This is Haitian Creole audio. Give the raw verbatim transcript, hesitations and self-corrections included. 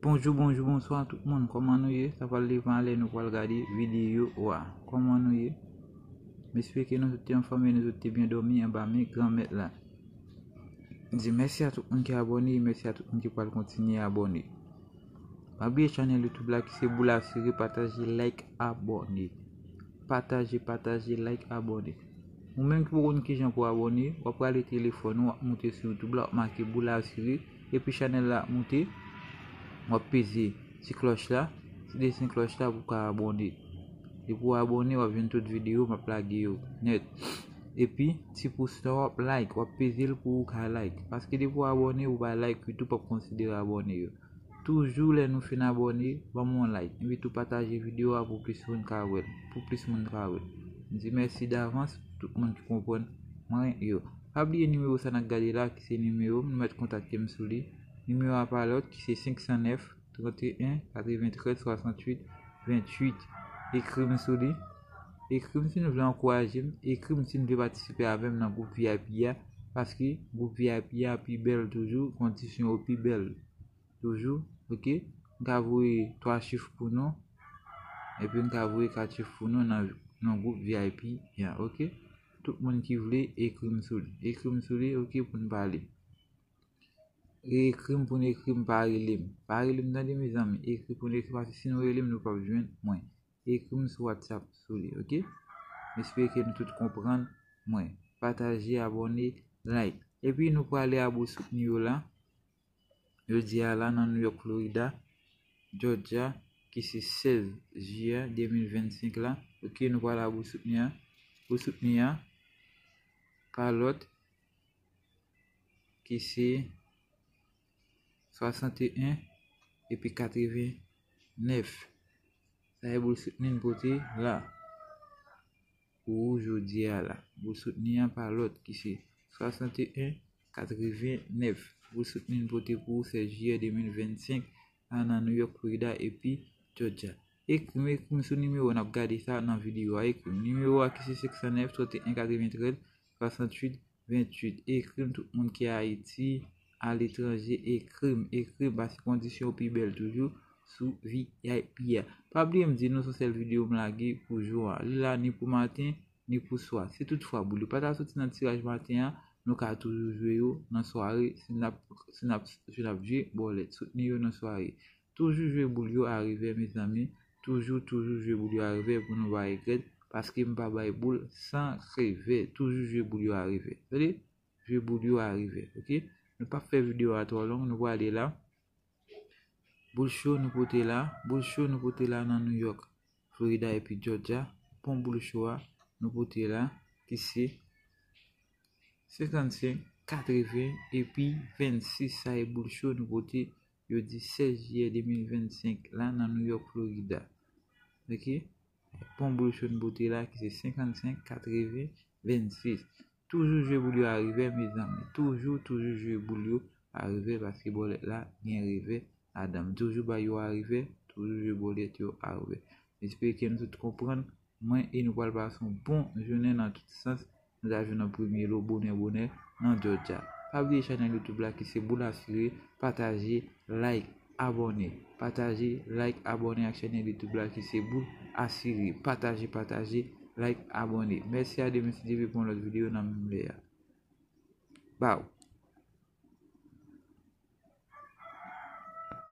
Bonjou, bonjou, bonswa tout moun. Kòman nou ye? Sa pral depann lè nou pral gade videyo a. Kòman nou ye? M espere ke nou tout te anfòm e nou tout te byen dòmi anba men Granmèt la. M di mèsi a tout moun ki abòne, mèsi a tout moun ki pral kontinye abòne. Pa bliye chanèl YouTube la ki se Boul Asire, pataje, like, abòne. Pataje, pataje, like, abòne. Ou menm ki poko konn kijan pou abòne, w ap prale telefòn ou, w ap moute sou YouTube la, w ap make Boul Asire, epi chanèl la ap moute, w ap peze ti klòch la, ti desen klòch la pou w ka abòne. Depi w abòne, w ap jwenn tout videyo m ap lage yo nèt. Epi, ti pous la w ap like, w ap peze l pou w ka like. Paske depi w abòne, ou pa like, YouTube p ap konsidere abòne yo. Toujou lè nou fin abòne, ban m yon like. Epi tou pataje videyo a pou plis moun ka wè l, pou plis moun ka wè l. M di mèsi davans pou tout moun ki konprann mwen yo. Pa bliye nimewo sa n ap gade la, ki se nimewo m, nou mèt kontakte m sou li. Nimewo a pa lòt, ki se senk san nèf, trant e en, katreventrèz, swasanntuit, venntuit. Ekri m sou li. Ekri m si nou vle ankouraje m. Ekri m si nou vle patisipe avè m nan gwoup V I P a. Paske gwoup V I P a pi bèl toujou, kondisyon yo pi bèl toujou, oke? M ka voye twa chif pou nou, epi m ka voye kat chif pou nou nan, nan gwoup V I P a, oke? Tout moun ki vle, ekri m sou li. Ekri m sou li, oke, pou n pale. Ekri m pou n ekri m, pa rele m. Pa rele m, tande, mezanmi. Ekri pou n ekri, paske si nou rele m, nou p ap jwenn mwen. Ekri m sou WhatsApp sou li, oke? M espere ke nou tout konprann mwen. Pataje, abòne, like. Epi nou prale a boul soutni yo la. Jodi a la nan New York, Florida, Georgia, ki se sèz jiyè de mil vennsenk la. Oke, nou prale a boul soutni a. Boul soutni a, pa lòt, ki se swasannteyen epi katrevennèf. Sa e boul soutni n pote la pou ou jodi a la. Boul soutni an pa lòt ki se swasannteyen katrevennèf. Boul soutni n pote pou ou sèz jiyè de mil vennsenk la nan New York, Florida epi Georgia. Ekri m, ekri m sou nimewo n ap gade sa nan videyo a. Ekri m. Nimewo a ki se senk san nèf, trant e en, katreventrèz, swasanntuit, venntuit. Ekri m, tout moun ki Ayiti, aletranje, ekri m, ekri m, paske kondisyon yo pi bèl toujou sou V I P a. Pa bliye m di nou se yon sèl videyo m lage pou jou a. Li la ni pou maten, ni pou swa. Si toutfwa boul yo pa ta soti nan tiraj maten an, nou ka toujou jwe yo nan sware si n ap, si n ap, si n ap jwe bòlèt. Soutni yo nan sware. Toujou jwe boul yo a revè, mezanmi. Toujou, toujou jwe boul yo a revè pou nou pa regrèt, paske m pa bay boul san revè. Toujou jwe boul yo a revè. Tande? Jwe boul yo a revè, oke? Nou p ap fè videyo a twò long, nou prale la. Boul cho nou pote la, boul cho nou pote la nan New York, Florida epi Georgia. Bon boul cho a nou pote la, ki se senkannsenk, katreven epi vennsis. Sa e boul cho nou pote jodi sèz jiyè de mil vennsenk la nan New York, Florida. Oke? Bon boul cho n pote la ki se senkannsenk, katreven, vennsis. Toujou jwe boul yo a revè, mezanmi. Toujou, toujou jwe boul yo a revè, paske bòlèt la gen revè ladan l. Toujou bay yo a revè, toujou jwe bòlèt yo a revè. M espere ke nou tout konprann mwen e nou pral pase yon bon jounen nan tout sans. Nou ta jwenn nan premye lo bonè bonè nan Georgia. Pa bliye chanèl YouTube la ki se Boul Asire, pataje, like, abòne. Pataje, like, abòne ak chanèl YouTube la ki se Boul Asire. Pataje, pataje, like, abòne. Mèsi a demen si Dye vle pou yon lòt videyo nan menm lè a. Baw.